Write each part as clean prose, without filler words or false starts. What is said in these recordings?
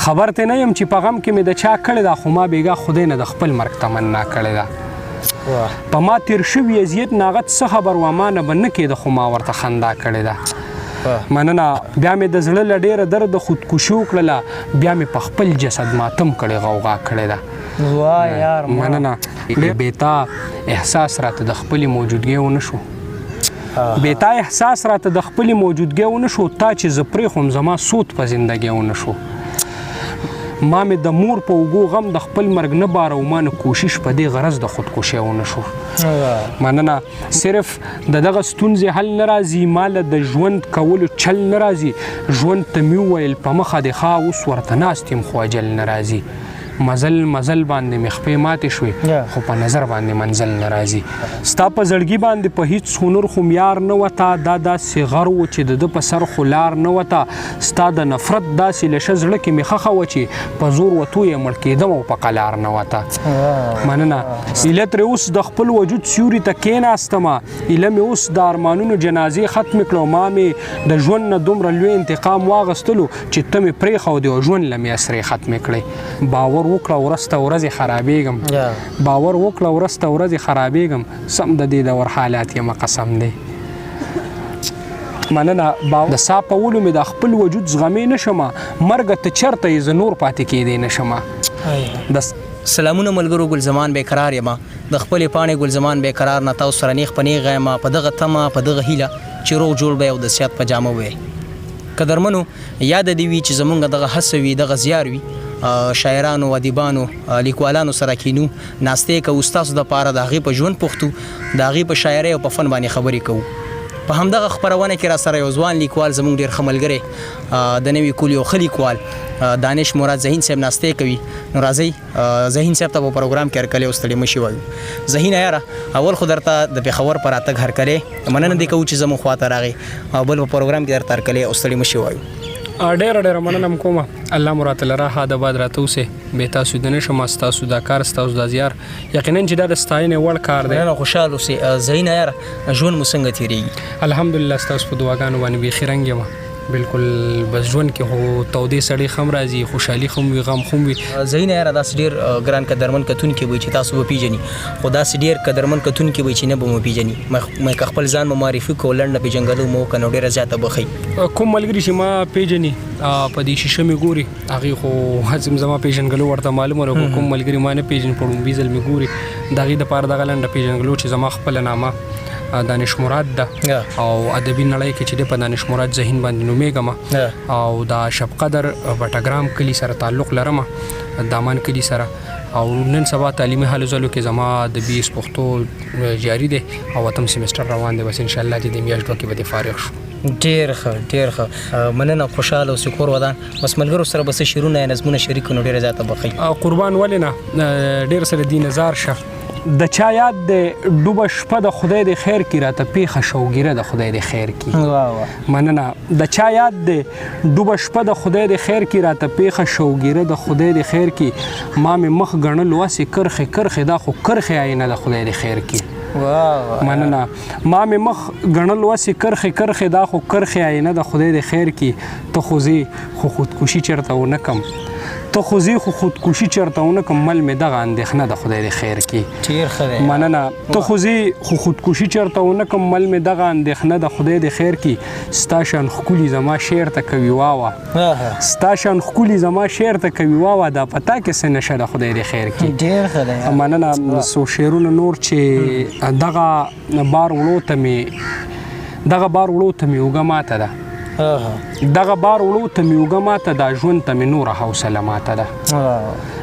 خبر ته نه یم چې په غم کې مې د چا کړې ده، خو ما بېګا خدای نه د خپل مرګ تمنا کړې ده. په ما تیر شوي اذیت نه هغه څه خبر وه، ما نه به نه کېده خو ما ورته خندا کړې ده. مننه. بیا مې د زړه له ډېره درده خودکشي وکړله، بیا مې په خپل جسد ماتم کړې غوغا کړې ده. واه یار. مننه. بې تا احساس راته د خپلې موجودګۍ ونه شو، بې تا احساس راته د خپلې موجودګۍ ونه شو، تا چې زه پرېښوم زما سوت په زندګۍ ونه شو. ما مې د مور په اوږو غم د خپل مرګ نه باره و، ما نه کوشش په دې غرض د خودکشۍ ونه شو. مننه. صرف د دغه ستونزې حل نه راځي، ما له د ژوند کولو چل نه راځي، ژوند ته مې وویل په مخه دې ښه، اوس ورته ناست یم خو اجل نه راځي. مزل مزل باندې مې خپې ماتې شوې، خو په نظر باندې منزل نه راځي. ستا په زړګي باندې په هیڅ هنر خو میار نه وته، دا داسې غر و چې د ده په سر خو لار نه وته، ستا د نفرت داسې لشه زړه کې مې ښخه وه چې په زور وتو یې مړ کېدم او په قلار نه وته. مننه. ایله ترې اوس د خپل وجود سیوري ته کېناستمه، ایله مې اوس د ارمانونو جنازې ختمې کړو، ما مې د ژوند نه دومره لوی انتقام واغستلو چې ته مې پرېښودې او ژوند له مې اسرې ختمې کړې. باور وکړه ورځ ته ورځې خرابېږم، باور وکړه ورځ ته ورځې خرابېږم، سم د دې دور حالات یمه قسم دی. مننه. د سا په ولو مې د خپل وجود زغمې نه شمه، مرګه ته چېرته یې، زه نور پاتې کېدی نه شمه. د سلامونه ملګرو، ګل زمان بیقرار یم. د خپلې پاڼې ګل زمان بیقرار نه تاسو سره نیغ په نیغه یم، په دغه تمه په دغه هیله چې روغ جوړ به او د صحت په جامه وي. قدرمنو، یاد دې وي چې زمونږ دغه هڅه وي، دغه زیار وي، شاعرانو، ادیبانو، لیکوالانو سره کینو، ناستې کوو، ستاسو دپاره د هغې په ژوند پوښتو، د هغې په شاعرۍ او په فن باندې خبرې کوو. په همدغه خپرونه کې را سره یو ځوان لیکوال، زمونږ ډېر ښه ملګری، د نوي کول یو ښه لیکوال دانش مراد ذهین صاحب ناستې کوي. نو راځئ ذهین صاحب ته په پروګرام کې هرکلی او ستړي مشي وایو. ذهین یاره، اول خو درته د پېښور په راتګ هرکلی، مننه دې کوو چې زموږ خواته راغی، او بل په پروګرام کې درته هرکلی او ستړي مشي وایو. ډېره ډېره مننه هم کومه، الله مو راته لره ښاد آباد راته اوسې. بې تاسو د نه شم، ستاسو دا کار، ستاسو دا زیار یقینا چې دا د ستاینې وړ کار دی. مننه، خوشحال اوسې. ذهین یاره، ژوند مو څنګه تېرېږي؟ الحمدلله، ستاسو په دعاګانو باندې بیخي رنګ یم، بالکل. بس ژوند کې خو تودې سړې خم راځي، خوشحالي خم وي، غم خم وي. ذهین یاره، داسې ډېر ګران قدرمن کتونکي وي چې تاسو به پیژني، خو داسې ډېر قدرمن کتونکي وي چې نه به مو پیژني. مې که خپل ځان مو معرفي کو، لنډه پېژنګلو مو وکړه نو ډېره زیاته به ښه وي. کوم ملګري چې ما پیژني، په دې شیشه مې ګوري، هغې خو هسې هم زما پېژنګلو ورته معلومه ده. خو کوم ملګري ما نه پیژني، په ړومبي ځل مې ګوري، د هغې دپاره دغه لنډه پېژنګلو چې زما خپله نامه دانش مراد ده او ادبي نړۍ کې چې دی په دانش مراد ذهین باندې نومېږم، او د شبقدر بټګرام کلي سره تعلق لرم، دامان کلي سره، او نن سبا تعلیمي هلو ځلو کې زما د بي اس پښتو جاري دی او اتم سیمسټر روان دی. بس انشاءالله چې د میاشت دوه کې به دې فارغ شو. ډېر ښه، ډېر ښه، مننه، خوشحاله اوسې، کور ودان. بس ملګرو سره به څه شعرونه یا نظمونه شریک کړو نو ډېره زیاته به ښه وي. قربان، ولې نه، ډېر سره دي نظار شه. د چا یاد دی ډوبه شپه د خدای د خیر کی، راته پیښه شوګیره د خدای د خیر کی. مننه. د چا یاد دی ډوبه شپه د خدای د خیر کی، راته پیښه شوګیره د خدای د خیر کی، ما مې مخ ګڼل واسې کرخې کرخې، دا خو کرخې آینه د خدای د خیر کی. مننه. ما مې مخ ګڼل واسې کرخې کرخې، دا خو کرخې آینه د خدای د خیر کی، ته خو ځې خو خودکشي چېرته ونه کم، ته خو ځې خو خودکشي چېرته ونه کم، مل مې دغه اندېښنه د خدای د خیر کی. ډېر ښه دی. مننه. ته خو ځې خو خودکشي چېرته ونه کم، مل مې دغه اندېښنه د خدای د خیر کی، ستا شان ښکلي زما شعر ته کوي واوا، ستا شان ښکلي زما شعر ته کوي واوا، دا په تا کې څه نشه د خدای د خیر کی. ډېر ښه دی. مننه. څو شعرونه نور چې دغه بار وړو ته مې، دغه بار وړو ته مې اوږه ماته ده، دغه بار وړو ته مې اوږه ماته ده، ژوند ته مې نوره حوصله ماته ده.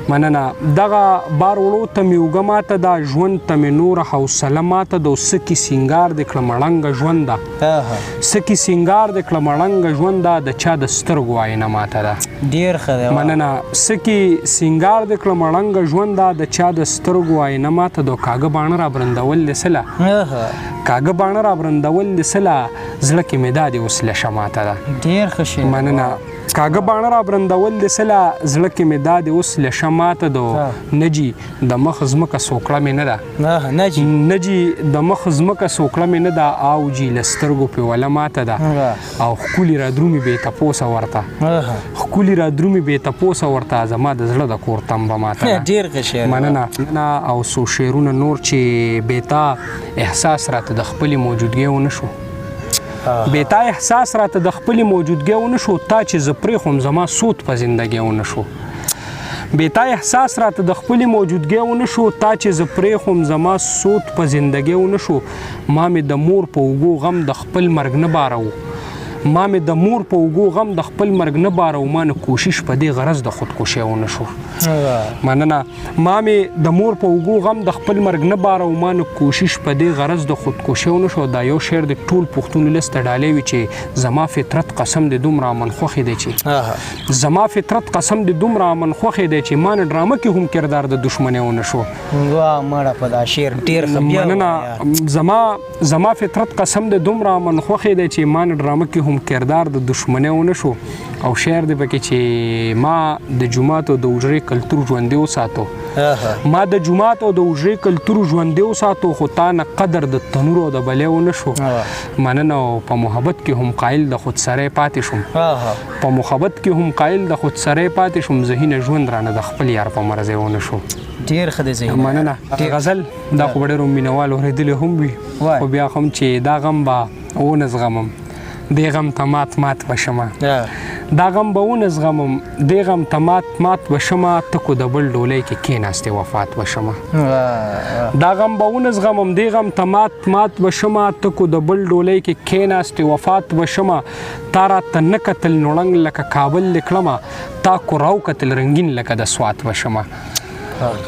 مننه. دغه بار وړو ته مې اوږه ماته ده، ژوند ته مې نوره حوصله ماته ده، سکي سینګار دې کړم ړنګه ژوند ده، سکي سینګار دې کړم ړنګه ژوند ده، د چا د سترګو آینه ماته ده. ډېر ښه دی. مننه. سکي سینګار دې کړم ړنګه ژوند ده، د چا د سترګو آینه ماته ده، کاږه باڼه را برندول دې سله، کاږه باڼه را برندول دې سله، زړه کې مې دا دې اوس لشه ماته ده. ډېر ښه شعر. مننه. کاږه باڼه را برندول دې سله، زړه کې مې دا دې اوس لشه ماته ده. نه جي، د مخ ځمکه سوکړه مې نه ده. نه جي. نه جي، د مخ ځمکه سوکړه مې نه ده، او جي له سترګو پیوله ماته ده. او ښکلي را درومي بې تپوسه ورته، ښکلي را درومي بې تپوسه ورته، زما د زړه د کور تمبه ماته ده. ډېر ښه شعر. مننه. او څو شعرونه نور چې بې تا احساس راته د خپلې موجودګۍ ونه شو، بې تا احساس راته د خپلې موجودګۍ ونه شو، تا چې زه پرېښوم زما سود په زندګۍ ونه شو. بې تا احساس راته د خپلې موجودګۍ ونه شو، تا چې زه پرېښوم زما سود په زندګۍ ونه شو. ما مې د مور په اوږو غم د خپل مرګ نه بارو، ما مې د مور په اوږو غم د خپل مرګ نه بارو، ما نه کوشش په دې غرض د خودکشۍ ونه شو. مننه. ما مې د مور په اوږو غم د خپل مرګ نه بارو، ما نه کوشش په دې غرض د خودکشۍ ونه شو. دا یو شعر د ټول پښتون ولس ته ډالۍ وي چې زما فطرت قسم د دومره امن خوښي دی چې، زما فطرت قسم د دومره امن خوښي دی چې ما نه ډرامه کې هم کردار د دښمنۍ ونه شو. واه مړه، په دا شعر ډېر ښه. مننه. زما فطرت قسم د دومره امن خوښي دی چې ما نه ډرامه کې هم کردار د دښمنۍ ونه شو. او شعر دی پکې چې ما د جومات او د حجرې کلتور ژوندی وساتو، ما د جومات او د حجرې کلتور ژوندی وساتو، خو تا نه قدر د تنور او د بلې ونه شو. مننه. او په محبت کې هم قایل د خود سره پاتې شوم، په محبت کې هم قایل د خود سره پاتې شوم، ذهین ژوند رانه د خپل یار په مرزه ونه شو. ډیر ښه دی ذهین. مننه. غزل دا خو ډېرو مینوالو اورېدلی هم وي، خو بیا هم چې دا غم به ونه زغمم، دې غم ته مات مات به شمه، دا غم به ونه زغمم، دې غم ته مات مات به شمه، ته کو د بل ډولۍ کې کېناستې وفات به شمه. دا غم به ونه زغمم، دې غم ته مات مات به شمه، ته کو د بل ډولۍ کې کېناستې وفات به شمه. تا راته نه کتل نو ړنګ لکه کابل دې کړمه، تا کو راو کتل رنګین لکه د سوات به شمه.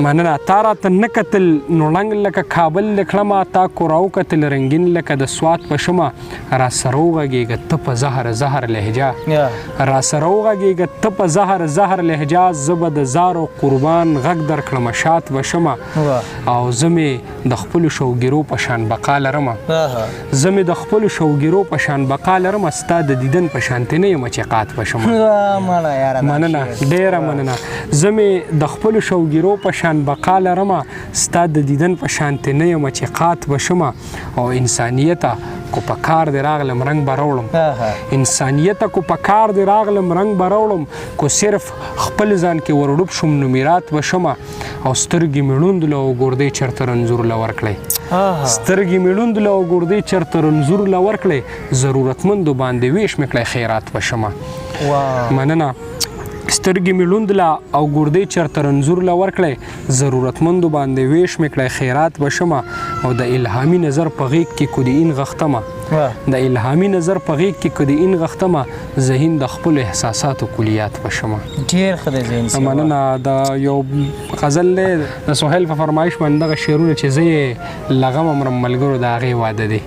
مننه. تا راته نه کتل نو ړنګ لکه کابل دې کړمه، تا کو راو کتل رنګین لکه د سوات به شمه. را سره وغږېږه ته په زهر زهر لهجه، را سره وغږېږه ته په زهر زهر لهجه، زه به د زار او قربان غږ در کړمه شات به شمه. او زه مې د خپلو شوګیرو په شان بقا لرمه، زه مې د خپلو شوګیرو په شان بقا لرمه، ستا د دیدن په شانتې نه یم چې قات به شمه. مننه، ډېره مننه. زه مې د خپلو شوګیرو په شان بقا لرمه، ستا د دیدن په شانتې نه یم چې قات به شمه. او انسانیته کو په کار دې راغلم رنګ به راوړم، انسانیته کو په کار دې راغلم رنګ به راوړم، کو صرف خپل ځان کې ورډوب شوم نو میرات به شمه. او سترګې مې ړوند له او ګردې چېرته رنځور له ورکړې، سترګې مې ړوند له او ګردې چېرته رنځور له ورکړې، ضرورتمندو باندې ویش مې کړی خیرات به شمه. مننه. سترګې مې ړوند له او ګردې چېرته رنځور له ورکړی، ضرورتمندو باندې ویش مې کړی خیرات به شمه. او د الهامي نظر په غېږ کې کو د این غښتمه، د الهامي نظر په غېږ کې کو د این غښتمه، ذهین د خپلو احساساتو کلیات به شمه. ډېر ښه دی ذهین صاحب. مننه. دا یو غزل دی د سهیل په فرمایش باندې، دغه شعرونه چې زه یې له غمه مرم ملګرو د هغې واده دی،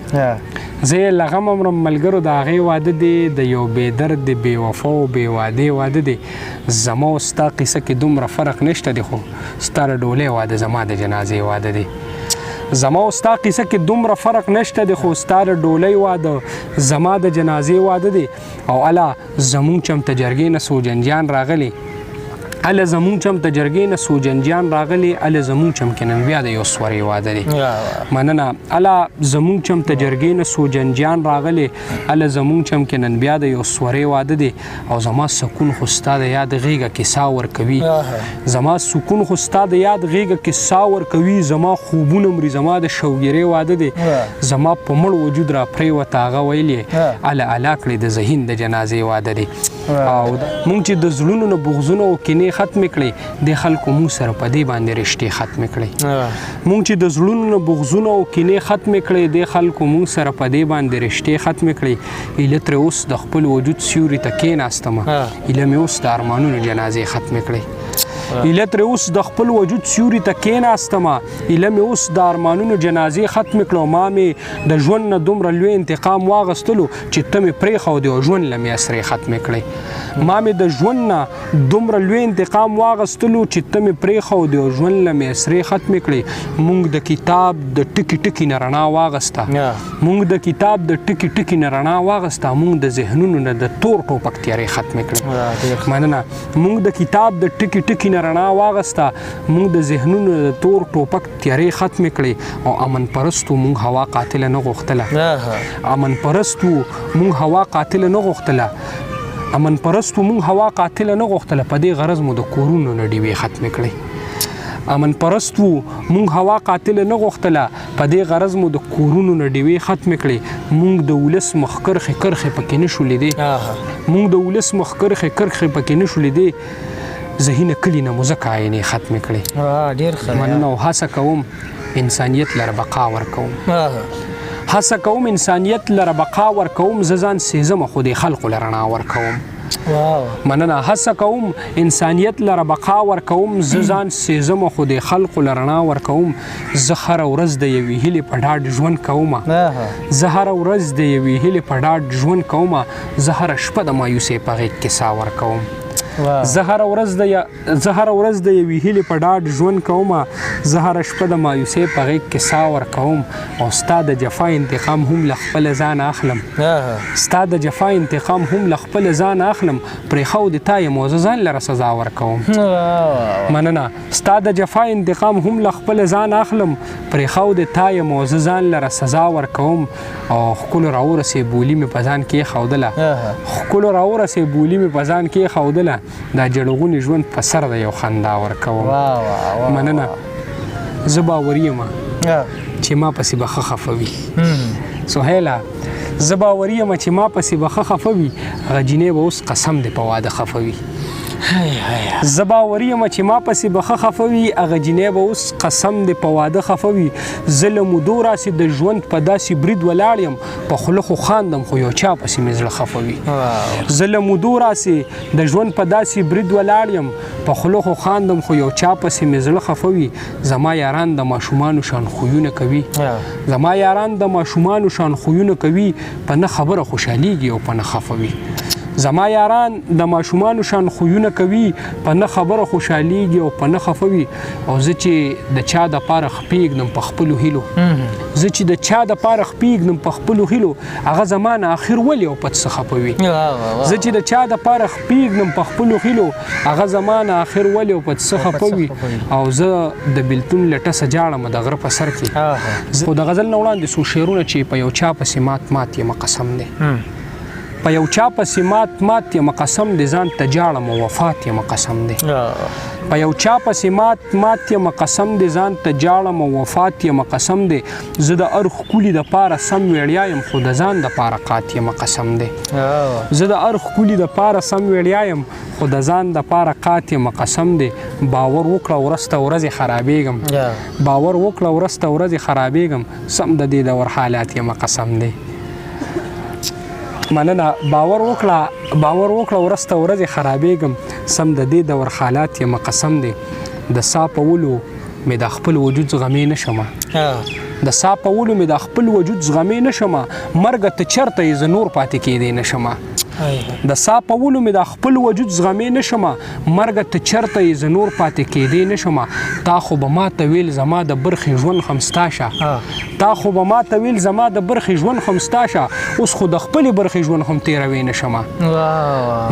زه یې له غمه مرم ملګرو د هغې واده دی، د یو بې درد بې وفا او بې وادې واده دی. زما او ستا قصه کې دومره فرق نشته دی، خو ستا د ډولۍ واده زما د جنازې واده دی. زما او ستا قصه کې دومره فرق نشته دی، خو ستا د ډولۍ واده زما د جنازې واده دی. او الا زمونږ چم ته جرګې نه سوجنجان راغلي، اله زمونږ چم ته جرګې نه سوجنجان راغلي، اله زمونږ چم کې نن بیا د یو سورې واده دی. مننه. اله زمونږ چم ته جرګې نه سوجنجان راغلي، اله زمونږ چم کې نن بیا د یو سورې واده دی. او زما سکون خو ستا د یاد غېږه کې سا ورکوي، زما سکون خو ستا د یاد غېږه کې سا ورکوي، زما خوبونه مري زما د شوګیرې واده دی. زما په مړ وجود را پرېوته هغه ویل یې اله اله کړې د ذهین د جنازې واده دی. او مونږ چې د زړونو نه بغضونه او کینې ختمې کړې، د خلکو مونږ سره په دې باندې رشتې ختمې کړې. مونږ چې د زړونو نه بغضونه او کینې ختمې کړې، د خلکو مونږ سره په دې باندې رشتې ختمې کړې. ایله ترې اوس د خپل وجود سیوري ته کېناستمه، ایله مې اوس د ارمانونو جنازې ختمې کړې. ایله ترې اوس د خپل وجود سیوري ته کېناستم، ایله مې اوس د ارمانونو جنازې ختمې کړو. ما مې د ژوند نه دومره لوی انتقام واغستلو چې ته مې پرېښودې او ژوند له مې اسرې ختمې کړې. ما مې د ژوند نه دومره لوی انتقام واغستلو چې ته مې پرېښودې او ژوند له مې اسرې ختمې کړې. مونږ د کتاب د ټکي ټکي نه رڼا واغسته، مونږ د کتاب د ټکي ټکي نه رڼا واغسته، مونږ د ذهنونو نه د تور ټوپک تیارې ختمې کړې. مننه. مونږ د کتاب د ټکي ټکي نه رڼا واغسته، مونږ د ذهنونو د تور ټوپک تیارې ختمې کړې. او امن پرستو مونږ هوا قاتله نه غوښتله، امن پرستو مونږ هوا قاتله نه غوښتله، امن پرستو مونږ هوا قاتله نه غوښتله، په دې غرض مو د کورونو نه ډیوې ختمې کړې. امن پرست وو مونږ هوا قاتله نه غوښتله، په دې غرض مو د کورونو نه ډیوې ختمې کړې. مونږ د ولس مخکرښې کرښې پکې نه شو لیدې، مونږ د ولس مخکرښې کرښې پکې نه شو لیدې، ذهینه کلي نه مو ځکه آینې ختمې کړې. ډېر ښه. مننه. او هڅه کوم انسانیت لره بقا ورکوم، هڅه کوم انسانیت لره بقا ورکوم، زه ځان سېزم خو دې خلقو له رڼا ورکوم. مننه. هڅه کوم انسانیت لره بقا ورکوم، زه ځان سېزم خو دې خلقو له رڼا ورکوم. زه هره ورځ د یوې هیلې په ډاډ ژوند کوم، زه هره ورځ د یوې هیلې په ډاډ ژوند کوم، زه هره شپه د مایوسۍ په غېږ کې ساه ورکوم. زه هره ورځ د یوې هیلې په ډاډ ژوند کوم، زه هره شپه د مایوسۍ په غېږ کې ساه ورکوم. او ستا د جفا انتقام هم له خپله ځانه اخلم، ستا د جفا انتقام هم له خپله ځانه اخلم، پرېښودې تا یم او زه ځان لره سزا ورکوم. مننه. ستا د جفا انتقام هم له خپله ځانه اخلم، پرېښودې تا یم او زه ځان لره سزا ورکوم. او ښکلو راورسې بولي مې په ځان کېښودله، ښکلو راورسې بولي مې په ځان کېښودله، دا جړغوني ژوند په سر د یو خندا ورکوم. مننه. زه باوري یم چې ما پسې به ښه خفه وي. سهیله، زه باوري یم چې ما پسې به ښه خفه وي، هغه جینۍ به اوس قسم دی په واده خفه وي. زه باوري یم چې ما پسې به ښه خفه وي، هغه جینۍ به اوس قسم دی په واده خفه وي. زه له مودو راسې د ژوند په داسې برید ولاړ یم، په خوله خو خاندم خو یو چا پسې مې زړه خفه وي. زه له مودو راسې د ژوند په داسې برید ولاړ یم، په خوله خو خاندم خو یو چا پسې مې زړه خفه وي. زما یاران د ماشومانو شان خویونه کوي، زما یاران د ماشومانو شان خویونه کوي، په نه خبره خوشحالېږي او په نه خفه وي. زما یاران د ماشومانو شان خویونه کوي، په نه خبره خوشحالېږي او په نه خفه وي. او زه چې د چا دپاره خپې ږدم په خپلو هیلو، زه چې د چا دپاره خپې ږدم په خپلو هیلو، هغه زما نه اخر ولې او په څه خفه وي. زه چې د چا دپاره خپې ږدم په خپلو هیلو، هغه زما نه اخر ولې او په څه خفه وي. او زه د بېلتون له ټسه جاړم د غره په سر کې. خو د غزل نه وړاندې څو شعرونه چې په یو چا پسې مات مات یم قسم دی، په یو چا پسې مات مات یم قسم دی، ځان ته جاړم او وفات یم قسم دی. په یو چا پسې مات مات یم قسم دی، ځان ته جاړم او وفات یم قسم دی. زه د هر ښکلي دپاره سم ویړیا یم، خو د ځان دپاره قات یم قسم دی. زه د هر ښکلي دپاره سم ویړیا یم، خو د ځان دپاره قات یم قسم دی. باور وکړه ورځ ته ورځې خرابېږم، باور وکړه ورځ ته ورځې خرابېږم، سم د دې دور حالات یم قسم دی. مننه. باور وکړه، باور وکړه ورځ ته ورځې خرابېږم، سم د دې دور حالات یم قسم دی. د ساه په ولو مې د خپل وجود زغمې نه شمه، د ساه په ولو مې د خپل وجود زغمې نه شمه، مرګه ته چېرته یې زه نور پاتې کېدی نه شمه. د ساه په ولو مې د خپل وجود زغمې نه شمه، مرګه ته چېرته یې زه نور پاتې کېدی نه شمه. تا خو به ما ته ویل زما د برخې ژوند هم ستا شه، تا خو به ما ته ویل زما د برخې ژوند هم ستا شه، اوس خو د خپلې برخې ژوند هم تېروې نه شمه.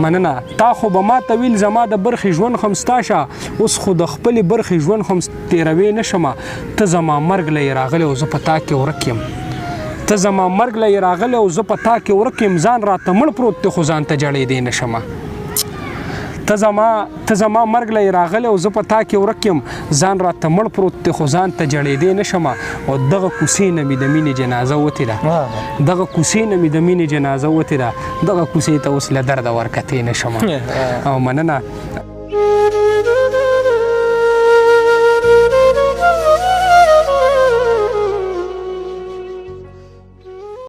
مننه. تا خو به ما ته ویل زما د برخې ژوند هم ستا شه، اوس خو د خپلې برخې ژوند هم تېروې نه شمه. ته زما مرګ له یې راغلی او زه په تا کې ورک یم، ته زما مرګ له یې راغلی او زه په تا کې ورک یم، ځان راته مړ پروت دی خو ځان ته جړېدی نه شمه. ته زما مرګ له یې راغلی او زه په تا کې ورک یم، ځان راته مړ پروت دی خو ځان ته جړېدی نه شمه. او دغه کوڅې نه مې د مینې جنازه وتې ده، دغه کوڅې نه مې د مینې جنازه وتې ده، دغه کوڅې ته اوس له درده ورکتې نه شمه. او مننه.